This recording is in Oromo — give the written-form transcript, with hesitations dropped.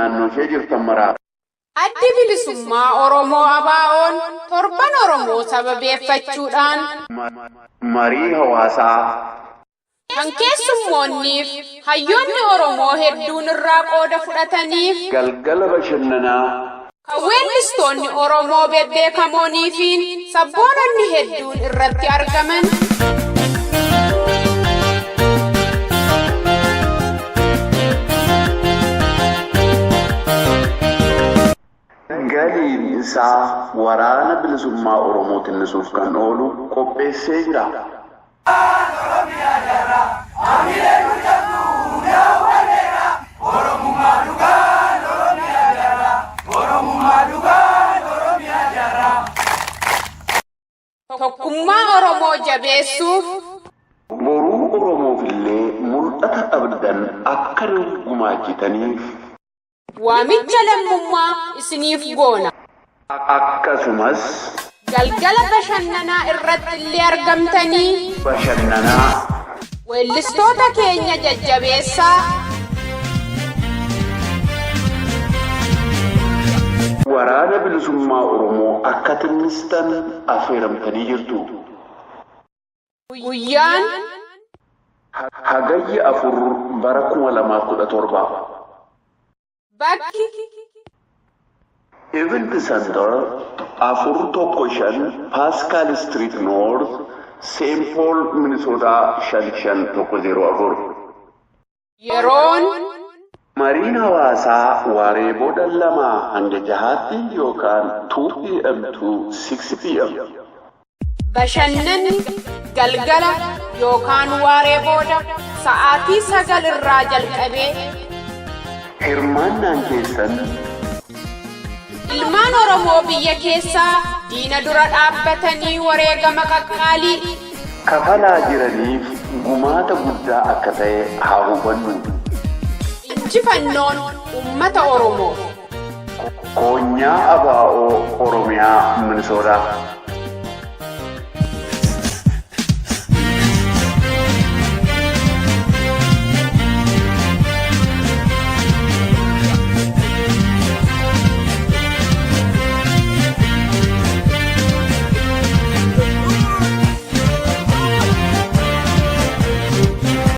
Naannoo ishee jirtan maraaf. Addi Bilisummaa Oromoo ABO'n torban Oromoo sababeeffachuudhaan marii hawaasaa kan keessummoonniif hayyoonni Oromoo hedduun irraa qooda fudhataniif galgala bashannanaa kan weellistoonni Oromoo bebbeekamoonii fi sabboononni hedduun irratti argaman. Galiin isaa waraana bilisummaa Oromoo tinnisuuf kan oolu qopheessee jira. Tokkummaa Oromoo jabeessuuf boruu Oromoof illee mul'ata qabdan akka nuuf gumaachitaniif waamicha lammummaa isiniif goona. Akkasumas galgala bashannanaa irratti illee argamtanii bashannanaa weellistoota keenya jajjabeessaa waraana bilisummaa Oromoo akka tinnistan affeeramtanii jirtu. Guyyaan Hagayya 4 bara 2017. Bakki Event Center 415 Pascal Street North, St. Paul, Minnesota 55104. Yeroon Mariin hawaasaa waaree booda 2 hanga 6tti yookaan 2 p.m. to 6 p.m. Bashannanni galgala yookaan waaree booda sa'aatii 9 irraa jalqabee. Hirmaannaan keessan ilmaan Oromoo biyya keessaa diina dura dhaabbatanii wareegama qaqqaalii kafalaa jiraniif gumaata guddaa akka ta'e haa hubannu. Injifannoon uummata Oromoo. Koonyaa ABO Oromiyaa Minisootaa.